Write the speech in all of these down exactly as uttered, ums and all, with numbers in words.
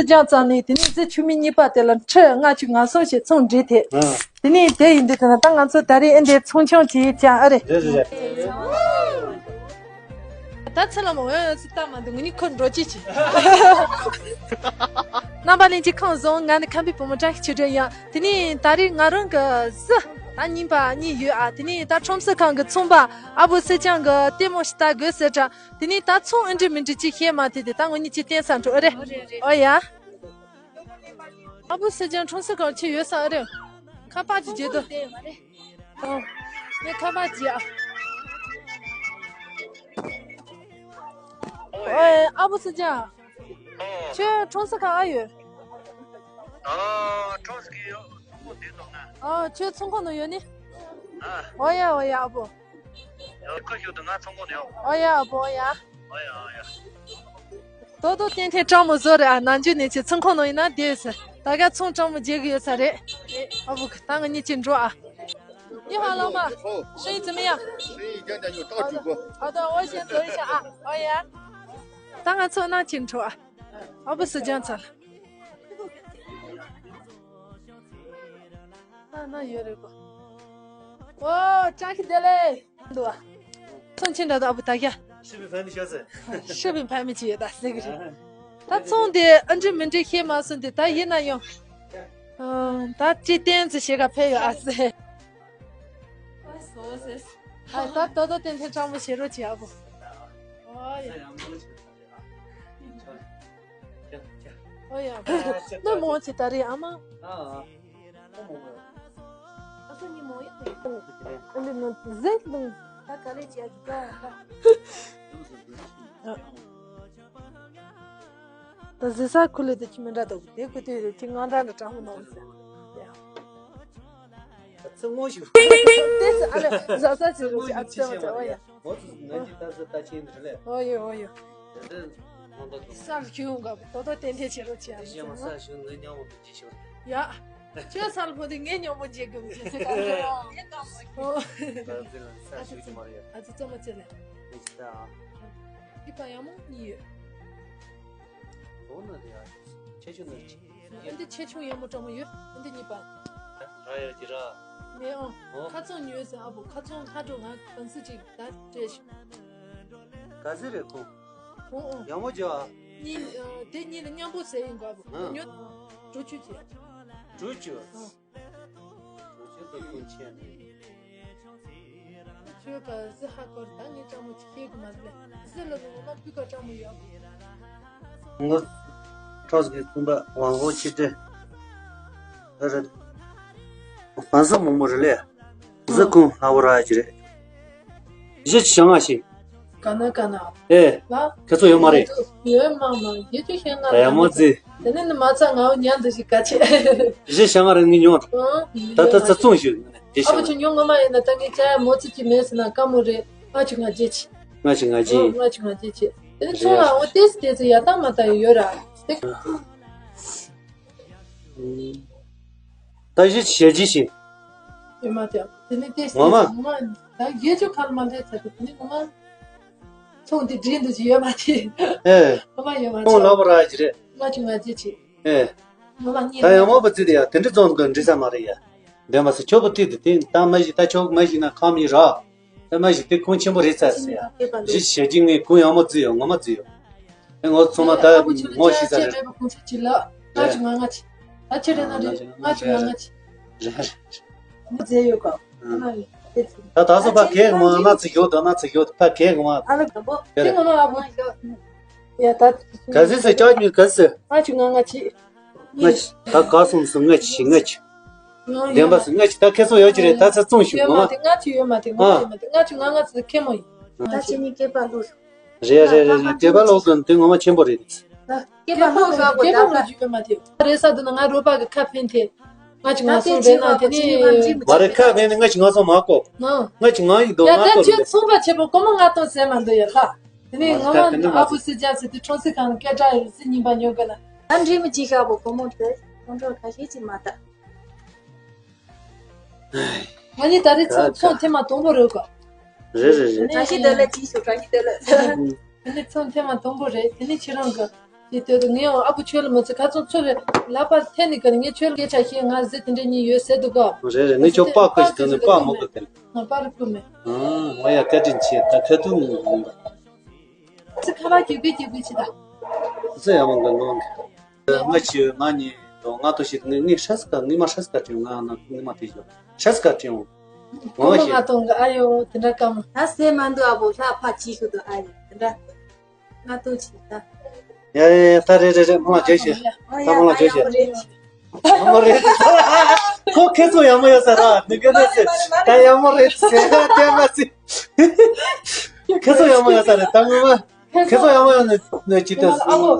སུ་ལྗང་ཙམ་ནས་དེ་ནས་རྫི་ཆུ་མིག་གཉིས་པ་དེ་ལ་ཁྲི་ལྔ་བཅུ་ང་གསུམ་ཞིག་ཚོང་འབྲེལ་ཐེབས། ཨ། དེ་ནས་དེ་ཡིན་དུས་དེ་ན་ད་ང་ཚོ་ད་རེས་ཨེ་འདྲའི་ཚོང་ཆུང་བྱེད་ཡིན་ཀྱང་ཨ་རེད། རེད་རེད་རེད། ད་ཚེ་ལ་མ་འོས་སུ་ལྟ་མ་འདུག་ངུ་ནི་ཁོ་འགྲོ་ཅི་ཅི། རྣམ་པ་ལྷན་རྒྱས་ཁམས་བཟང་། ང་ནི་ཁམས་པའི་བུ་མོ་བཀྲ་ཤིས་ཆོས་སྒྲོན་ཡིན། དེ་ནས་ད་རེས་ང་རང་གི་གཟི་ད་རྙིང་པ་གཉིས་ཡོད་ཨ། དེ་ནས་ད་ཁྲོམ་གཟིགས་ཁང་གི་ཚོང་པ་ཨ་བུ་སེ་ཅང་གི་ལྟད་མོ་ཞིག་ལྟ་དགོས་ཟེར་དྲ། དེ་ནས་ད་ཚོང་ཨེ་འདྲ་མི་འདྲ་ཅིག་བཤད་མ་ཐུབ་དེ་ད་ངུ་གཉིས་ཅིག་བསྟན་ས་འགྲོ་ཨ་རེད། ཨོ་ཡ། ཨ་བུ་སེ་ཅང་ཁྲོམ་གཟིགས་ཁང་ཆེ་ཡོད་ས་ཨ་རེད། ཁ་པར་ཅིག་བརྗེད་དོ། ཨོ། ངས་ཁ་པར་བརྗེད་ཨ། ཨོ་ཨ་བུ་སེ་ཅང་། ཁྱོད་ཁྲོམ་གཟིགས་ཁང་ཨ་ཡོད། ཨ་ཁྲོམ་གཟིགས་ཡོད། ཚོང་ཁང་དེ་ཐོག་ན། ཨ་ཁྱོད་ཚོང་ཁང་ནང་ཡོད་ནི། ཨ། ཨོ་ཡ་ཨོ་ཡ་ཨ་བུ། ཡ་ཁ་ཤོག་ཏུ་ང་ཚོང་ཁང་ནས་ཡོང་། ཨོ་ཡ་ཨ་བོ་ཡ། ཨོ་ཡ་ཨོ་ཡ། དོ་དོ་ཏན་ཏན་སྤྲང་མོ་བཟོ་རེད་ཨ། ནམ་རྒྱུན་ནས་ཆེ་ཚོང་ཁང་ནང་ཡིན་ན་བསྡད་ཡོད་ས། ད་ག་ཚོང་སྤྲང་མོ་རྒྱག་གི་ཡོད་ས་རེད། ཨ་བུ་ད་ང་གཉིས་ཅིག་འགྲོ་ཨ། 你好，老板，生意怎么样？生意讲讲有大主播。好的，我先走一下啊。哦耶。ད་ང་ཚོ་ནང་ཅིག་འགྲོ་ཨ། ཨ་བུ་སུ་ཅང་ཚ། ཨ་ན་ཡོད་རེད་གོ། ཨོ་བཀྲ་ཤིས་བདེ་ལེགས། འདུག་ཨ། ཚོང་ཆེན་འདྲ་དང་ཨ་བུ་ད་རྒྱ། 视频拍没学噻？ 视频拍没学ད་ཟེར་གི་རེད། ད་ཚོང་དེ་ཨ་འདྲི་མི་འདྲི་ཤེས་མ་སོང་དེ་ད་ཡིན་ན་ཡང་། ཨ་ད་ཅི་བསྟན་ཙི་ཞེ་ག་ཕེ་ཡོད་ཨ་ཟེར། ཨ་ད་ཏོ་ཏོ་ཏན་ཏན་སྤྲང་མོ་བྱེད་རོགས་བྱེད་ཨ་བུ། ཨོ་ཡ། ཨོ་ཡ། ནི་མོ་ཅི་ད་རེད་ཨ་མ། ཨ་ཨ། ཨ་ཟེ་ནི་མོ་ཡིན། ཨ་ནི་ནི་ཟེ་ནི། ད་ག་ལེ་ཅི་ཨ་ཅི་ད། ད་ཟེ་ས་ཁུ་ལེ་དེ་ཁྱི་མི་འདྲ་དོ་དེ་ཁུ་དེ་རེད་ཁྱི་ང་འདྲ་འདྲ་དྲང་མོ་ནོ་ཟེ། ད་ཚེ་སྔོན་ཞིག་ཏེ་ཙི་ཨ་ལེ་ཟ་ས་ཅི་རུ་ཅི་ཨ་ཙེ་བ་ཙེ་ཨོ་ཡ། ཨོ་ཙི་ང་ཅི་ད་ཟེ་ད་ཆེན་རེད་ལེ། ཨོ་ཡོ་ཨོ་ཡོ། དེ་ནས་མང་དག་གི། སར་ཞུ་ཡོང་ག་ཏོ་ཏོ་ཏན་ཏན་བྱེད་རོགས་བྱེད་ཨ། དེ་བཞིན་མ་སར་ཞུ་ངའི་སྙིང་པོ་དེ་ཅི་ཞིག་རེད། ཡ། ཁྱོད་སར་ཕོ་དེ་ངའི་སྙིང་པོ་བྱེད་དགོས་མི་བྱེད་ཟེར་ག་རེད། ཨོ། ད་དེ་ལ་སར་ཞུ་གི་མ་རེད། ཨ་ཙི་ཙོ་མ་ཙེ་ལེ། དེ་ཅི་ད་ཨ། ཁྱི་པ་ཡག་མོ་གཉིས་ཡོད། ལོ་ན་དེ་ཡ། ཆེ་ཆུང་ནང་ཅི། ཨ་འདི་ཆེ་ཆུང་ཡག་མོ་སྤྲང་མོ་ཡོད། ཨ་འདི་གཉིས་པ། ར་ཡ་ཅི་ར། མེད་ཨང་། ཨོ། ཁ་ཚོང་ཉོས་ཟེར་ཨ་བོ་ཁ་ཚོང་ཁ་འགྲོ་ང་གང་སྲིད་ཅིག་ད་སྤྲད་ཤོག་ག་ཟེ་རེད་ཁོང་། ཁོང་ཨང་། ཡག་མོ་ཅི་ཨ། གཉིས་ཨ་དེ་གཉིས་ལ་མཉམ་པོ་ཟེར་ཡིན་ག་བོ་ཨང་། ཉོ། འགྲོ་ཆུ་ཅི། འགྲོ་ཆུ། ཨང་། ཁྱོད་ཀ་ཟི་ཧ་གོ་རེད་ད་ངས་སྤྲང་མོ་ཅིག་སྐྱེལ་གི་མ་རེད་ཟི་ལ་ནི་ངོ་མ་སྤུས་ཀ་སྤྲང་མོ་ཡོད། ངོ་ཁྲོས་ཀྱི་ཚོང་པ་ཝང་ཧོ་ཆི་ཏྲེ་ཨ་རེད། བང་སོ་མོག་མོ་རེད་ལེ། ཟི་ཁུང་ཧ་བོ་ར་ཅི་རེད། གཞི་ཆི་ཞང་ང་ཞིག་ག་ན་ག་ན། ཨེ། ལ། ཁྱེད་ཚོ་ཡོད་མ་རེད། ཡོད་མ་མ་ཡོད་ཅུ་ཤེས་ང་ད་ཡ་མོ་ཙི། དེ་ནས་ནི་མ་ཚ་ང་བོ་ཉན་འདི་ཞིག་ག་ཆེ། གཞི་ཞང་ང་རེད་ངས་ཉོ། ད་ད་ཚ་བཙོང་ཞུ། གཞི་ཨ་བུ་ཆུ་ཉོ་ངོ་མ་ཡིན་ན་ད་ངས་ཅ་ཡ་མོ་ཙི་ཅི་མེད་ཟེར་ན་དཀའ་མོ་རེད། ང་ཆུ་ང་རྗེ་ཆི། ང་ཆུ་ང་རྗེ། ང་ཆུ་ང་རྗེ་ཆི། དེ་ནི་ཚོང་ལ་འོ་ཏེ་སི་ཏེ་ཚོ་ཡ་ཏང་མ་ཏང་ཡོད་ར། ད་གཞི་ཞལ་གྱིས་ཤིག་ཡོད་མ་དེ། དེ་ནི་ཏེ་སི་ངོ་མ། ངོ་མ་ད་རྒྱལ་ཆུ་ཁར་མ་འདྲེས་ཚ་དེ་ནི་ངོ་མ། ཚོང་དེ་འདྲེན་འདུག་ཅི་ཡོད་མ་དེ། ཨེ། ངོ་མ་ཡོད་མ་ཚོང་ལ་བ་ར་ཅི་རེད། ང་ཆུ་ང་རྗེ་ཆི། ཨེ། ངོ་མ་གཉིས་ད་ཡང་མོ་པ་ཙི་དེ་ཡ་དེ་འདྲི་ཙོང་གི་འདྲི་ས་མ་རེད་ཡ། འདན་མ་སི་ཁྱོ་པོ་ཏི་དེ་དེ་ད་མ་ཞིག་ད་ཁྱོ་མ་ཞིག་ན་ཁམ་ཡིན་ར། ད་མ་ཞིག་དེ་ཁུངས་ཆེན་པོ་རེད་ཚ་ཟེར་ཡ། གཞི་ཞལ་གྱིས་ངས་ཁུངས་ཡང་མོ་ཙི་ཡོད་ངོ་མ་ཙི་ཡོད། ཨེ་ངོ་ཚོ་མ་ད་ངོ་ཤི་ས་རེད། ང་ཆུ་ང་ང་ཆི། ད་ཆི་རེད་ན་རེད་ང་ཆུ་ང་ང་ཆི། རེད། མོ་ཙི་ཡོད་ག་ད་ད་སོ་ཕ་གེག་མ་ན་ཚི་ཞོ་དོ་ན་ཚི་ཞོ་ཕ་གེག་མ། ཨ་ལ་དང་པོ་དེ་ངོ་མ་ཨ་བོ་ཡ་ད། ག་ཟི་སི་ཅག་ཉུལ་ག་ཟི། ང་ཆུ་ང་ང་ཆི། ང་ཆི་ད་ག་སོང་སི་ང་ཆི་ང་ཆི། བདེན་པ་སི་ང་ཆི་ད་ཁེ་སོང་ཡོད་ཀྱི་རེད་ད་ཚ་བཙོང་ཞུ་ཡོད་ངོ་མ་མ། དེ་ང་ཆུ་ཡོད་མ་དེ་ངོ་མ་ཡོད་མ་དེ་ང་ཆུ་ང་ང་ཚི་ཁེ་མོ་ཡིན། ད་ཆི་ནི་སྐེད་པ་ལུག་རེད་རེད་རེད་རེད་སྐེད་པ་ལོག་དོན་དེ་ངོ་མ་ཆེན་པོ་རེད། སྐེད་པ་ལོག་དོན་སྐེད་པ་ལོག་རྒྱུ་ཡོད་མ་དེ། རེད་ས་དུ་ན་ང་རོ་པ་གི་ཁ་ཕན་ཐེ། ང་ཆུ་ང་སོང་རེད་ན་དེ་ནི། མ་རེད་ཁ་ཕན་ནི་ང་ཆུ་ང་སོང་མ་གོ། ང་ཆུ་ང་ཡིན་དོ་ཡ་ང་ད་གོ་ཁྱོད་ཚོང་པ་ཆེ་པོ་སྒོར་མོ་ལྔ་སྟོང་ཟེར་མ་འདུག་ཡ་ལྷ། དེ་ནས་ངོ་མ་ཨ་བུ་སི་ཅག་ཟེར་དུས་ཁྲོམ་སི་ཁང་སྐད་གྲགས་ཡོད་སི་ཉིན་པ་ཉོ་དགོས་ན། ད་འདྲི་མི་ཅི་ཤ་བོ་སྒོར་མོ་དེ་ཁོང་ཁྲོ་ཁ་ཤས་ཅིག་མ་ད། ང་གཉིས་ད་རེས་ཚོང་ཚོང་ཐེངས་མ་དང་པོ་རེད་ག་རེད་རེད་རེད། བཀྲ་ཤིས་བདེ་ལེགས་ཅིག་ཞུ་བཀྲ་ཤིས་བདེ་ལེགས། དེ་ནས་ཚོང་ཐེངས་མ་དང་པོ་རེད་དེ་ནས་ཁྱེད་རང་གི་ དེ་ལྟོས་དང་། ངས་ཨ་ཁུ་ཁྱོད་ལ་མ་ཚད་ཁ་ཚོན་ཚོ་རེ་ལག་པར་འཐེན་ནས་ག་ནས། ངས་ཁྱོད་ལ་སྐད་ཆ་བཤད། ང་གཟི་དེ་འདྲ་གཉིས་ཡོད་ཟེར་འདུག་ག། རེད་རེད། ངས་ཁྱོད་པར་བརྐུས་ཤིག་དང་ནི་པར་མ་བརྐུས་དེ། ང་པར་བརྐུས་མེད། ཨང་། ང་ཡ་བཀའ་དྲིན་ཆེ། ད་ཁ་ཐུག་ནས་ཡིན་པ། ཚེ་ཁ་ལག་རྒྱག་དགོས་རྒྱག་དགོས་བྱེད་ད། ཚེ་ཡ་མ་འགའ་ནོ། ང་ཆུ་ང་ཉི་དོ་ང་དོ་ཞིག་ངས་ངས་ཧྲ་སི་ཀ་ངས་མ་ཧྲ་སི་ཀ་དྲིན་ང་ན་ངས་མ་དེ་ཞོ་ཧྲ་སི་ཀ་དྲིན་འོང་། ང་ཞིག་ང་དོ་ང་ཨ་ཡོ་དེ་འདྲ་ཀམ། ད་སེ་མ་འདུག་ཨ་བོ་ལྷ་ཕ་ཅི་ཤོ་དོ་ཨ་ཡོ་དེ་འདྲ། ང་དོ་ཆི་ད། ཡ་ཡ་ཡ། ད་རེད་རེད་རེད། མོ་ལ་བརྗོད་ཤིག་ད་མོ་ལ་བརྗོད་ཤིག་ཡ་མོ་རེད། ཁོ་ཁེ་སོ་ཡ་མོ་ཡོད་ས་ར་ནི་ག་ནས་ཟེར། ད་ཡ་མོ་རེད་ཟེར་ད་དེ་མ་ཟེར། ཁེ་སོ་ཡ་མོ་ཡོད་ས་རེད་ད་ངོ་མ། ཁེ་སོ་ཡ་མོ་ཡོད་ནི་ནི་ཅི་ལྟ་ཨ་ལོ།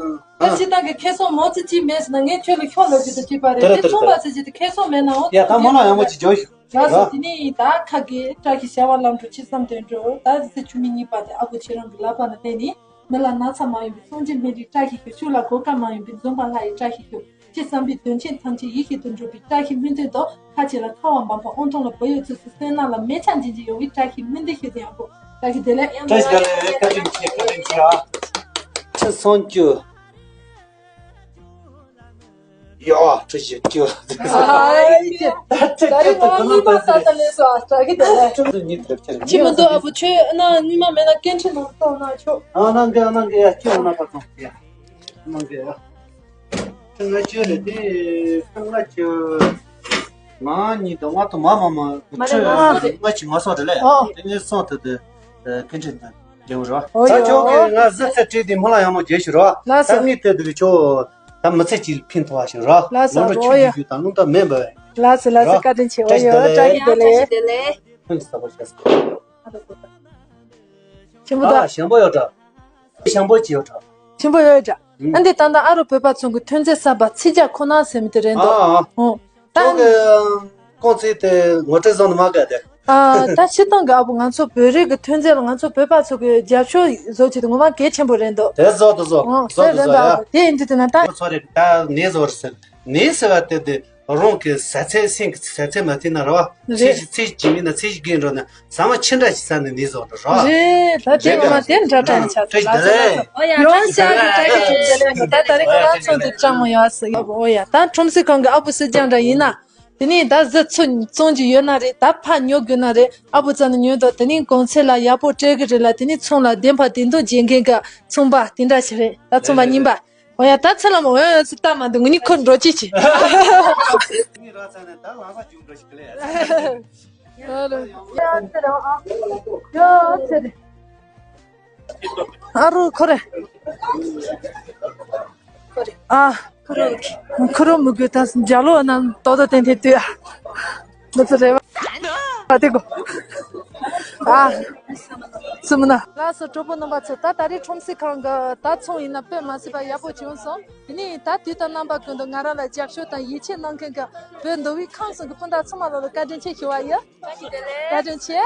ད་ཞི་ཏང་གི་ཁེ་སོ་མོ་ཙི་ཅི་མེད་ཟེར་ན་ངས་ཁྱོད་ལ་ཁྱོད་ལ་ཅི་ད་ཅི་པ་རེད། དེ་ཚོང་པ་ཙི་ཅི་དེ་ཁེ་སོ་མེད་ན་འོ། ཡ་ད་མོ་ལ་ཡ་མོ་ཅི་བརྗོད་ཤིག་ལགས་སོ། དེ་ནས་ད་ཁ་གི་བཀྲ་ཤིས་བྱ་བ་ལམ་འགྲོ་ཆེ་བསམ་དོན་འགྲོ། ད་ཟི་ཆུ་མི་གཉིས་པ་དེ་ཨ་ཁུ་ཁྱེད་རང་གི་ལག་པ་ན་བསྟན་ནི། མི་ལ་ན་ཚ་མ་ཡོང་བའི་སངས་རྒྱས་སྨན་རིགས་བཀྲ་ཤིས་ཤོག་ཆོས་ལ་གོ་སྐབས་མ་ཡོང་བའི་འཛོམས་པ་ལྷ་ཡི་བཀྲ་ཤིས་ཤོག་ཅི་བསམ་པའི་དོན་ཆེན་ཐམས་ཅད་ཡིད་བཞིན་དུ་འགྲུབ་པའི་བཀྲ་ཤིས་སྨོན་འདུན་དང་། ཁ་ཆེ་ལ་ཁ་བ་འབབ་པ། དབང་ཐང་ལ་བུ་ཡོད་ཚོད་ཚོད། བསོད་ནམས་ལ་མེ་ཆ་འབྱིན་འབྱིན་ཡོང་བའི་བཀྲ་ཤིས་སྨོན་འདུན་ཞུ་ཟིན་ཡང་པོ། བཀྲ་ཤིས་བདེ་ལེགས། བཀྲ་ཤིས་བདེ་ལེགས། བཀའ་དྲིན་ཆེ། བཀའ་དྲིན་ཆེ་ཨ། ཁྲི་སྲོང་སྐྱོ། ཡ་ཁྲི་ཞིག་སྐྱོ། ཨ་ཡེ། ད་ཁྲི་སྐྱོ་ད་ཁོ་ན་པ་ཟེར། ད་ལས་སོ་ཨ། བཀྲ་ཤིས་བདེ་ལེགས། ཁྲི་སྲོང་ཉིད་ཐེབས་ཆེར་ཅི་མི་འདུག་ཨ་བུ། ཁྱོད་ཨ་ན་ཉི་མ་མེད་ན་སྐད་འཕྲིན་ནང་གཏོང་ན་ཆོག་ཨ་ནང་གི་ཨ་ནང་གི་ཡ་སྐྱོ་ན་པ་ཚོང་ཡ། ནང་གི་ཡ། ཁྲི་ལྔ་བཅུ་རེད་དེ། ཁྲི་ལྔ་བཅུ། ང་གཉིས་དང་ང་དང་མ་མ་མ་མ་ཁྲི་རེད། ལྔ་བཅུ་ང་སོགས་རེད་ལས། ཨོ། དེ་ནས་སོང་ཐུབ་དེ་སྐད་འཕྲིན་དང་འབྲེལ་བ་རོ། ཨོ་ད་ཡོ། ཁྱོད་ཀྱིས་ང་གཟི་ཚད་བྲིས་དེ་མོ་ལ་ཡང་མོ་རྒྱལ་ཞུ་རོ། ལགས་སོ། ད་ངས་དེ་དུ་ཁྱོད་ད་མི་ཚེ་གཅིག་ཕན་ཐོགས་བ་ཞིག་རོ། ལགས་སོ། ལོ་འགྲོ་ཨོ་ཆུ་ཡོ། རྒྱུ་རྒྱུ་དང་རླུང་རྟ་མེད་པ། ལགས་སོ་ལགས་སོ། རོ། བཀའ་དྲིན་ཆེ། ཨོ་ཡོ། བཀྲ་ཤིས་བདེ་ལེགས། ཕུན་སུམ་ཚོགས་པ་བྱ་སོང་། ཆེན་པོ་ད། ཨ་ཞང་པོ་ཡོད་འདྲ། ཞང་པོ་ཅི་ཡོད་འདྲ། ཆེན་པོ་ཡོད་འདྲ། ཨ་འདི་ད་ལྟ་ཨ་རུ་བོད་པ་ཚོ་གི་ཐོན་རྫས་གསར་པ་ཚིག་ཇ་ཁོ་ན་ཟེར་མི་དེ་རེད་འདུག་ཨ་ཨ། ཨོ། ད་ཁྱོད་ཀྱི་རྐང་རྩེད་དེ་ངོ་སྤྲོད་བཟང་ནི་མ་དགའ་དེ། ཨ་ད་སྤྱིར་བཏང་གི་ཨ་བུ་ང་ཚོ་བོད་རིགས་ཀྱི་ཐོན་རྫས་ལ་ང་ཚོ་བོད་པ་ཚོ་གི་རྒྱབ་སྐྱོར་བཟོ་ཆེད་དུ་ངོ་མ་གལ་ཆེན་པོ་རེད་འདུག་དེ་བཟོ་དུ་བཟོ། ཨོ་བཟོ་དེ་དུ་རེད་བཟོ་འདུག་ཡ། ཨ་བུ་དེ་ཡིན་དུས་དེ་ན་ད། ཚོ་རེད་ད་ནི་བཟོ་རེད་ཟེར། ནི་ཟེར་བ་དེ་དེ་རང་གི་ཟ་ཚད་སེམས་ཀྱི་ཟ་ཚད་མ་བརྟེན་ན་ར་བ། རེད། ཚེ་ཞིག་ཚེ་ཞིག་ཇི་མིན་ན་ཚེ་ཞིག་རྒན་འགྲོ་ན་ཟ་མ་ཆི་འདྲ་ཞིག་ཟ་ནས་ནི་བཟོ་འགྲོ་ར། རེད་ད་དེ་ངོ་མ་དེ་འདྲ་དྲན་ཆགས་ཚེ་ཞིག་དེ་རེད། ཡོང་ཤག་གི་བཀྲ་ཤིས་བདེ་ལེགས། ད་ད་རེས་ཁོ་རང་ཚོ་འདི་ཅང་མ་ཡོད་ཟེར་ཡོད་པ། ཨོ་ཡ་ད་ཁྲོམ་སའི་ཁང་གི་ཨ་བུ་སེ་ཅང་འདྲ་ཡིན་ན། དེ་ནས་ད་གཟི་ཚོ་བཙོང་རྒྱུ་ཡོད་ན་རེད། ད་ཕ་ཉོ་དགོས་ན་རེད། ཨ་བུ་རྩ་ནས་ཉོས་འདུག་དེ་ནས་གོང་ཚད་ལ་ཡག་པོ་སྤྲད་གི་རེད་ལ། དེ་ནས་ཚོང་ལ་བདེན་པ་བདེན་དོན་བྱེད་མཁན་གི་ཚོང་པ་དེ་འདྲ་ཞིག་རེད། ད་ཚོང་པ་རྙིང་པ། ཨོ་ཡ་ད་ཚེ་ལ་མོ་ཨོ་ཡ་ཚེ་ལྟ་མ་འདུག་ངུ་ནི་ཁོ་འགྲོ་ཅི་ཅི། ངའི་ར་ཚ་ནས་ད་ལང་ས་རྒྱུག་འགྲོ་ཞིག་ལས། ཨ་རོ་ཁོ་རེ། ཨ་ཁོ་རོ་མི་དགོས་ད་འཇའ་ལོ་རྣམས་ཏོག་ཏོ་ཏན་ཏན་ལྟོས་ཨ། མི་ཚེ་རེ་བ་ཨ་དེ་གོ་ཨ། སུ་མི་ན། ལགས་སོ་གྲོགས་པོ་རྣམ་པ་ཚོ། ད་ད་རེས་ཁྲོམ་སའི་ཁང་གི་ད་ཚོང་ཡིན་ན་དཔེ་མ་སྲིད་པ་ཡག་པོ་བྱུང་སོང་། དེ་ནས་ད་དུས་དང་རྣམ་པ་ཀུན་ཏུ་ང་རང་ལ་རྒྱབ་སྐྱོར་དང་ཡིད་ཆེས་གནང་མཁན་གྱི་བོད་མདོ་དབུས་ཁམས་གསུམ་གྱི་སྤུན་ཟླ་ཚང་མ་ལ་ལ་བཀའ་དྲིན་ཆེ་ཞུ་བ་ཡིན། བཀའ་དྲིན་ཆེ།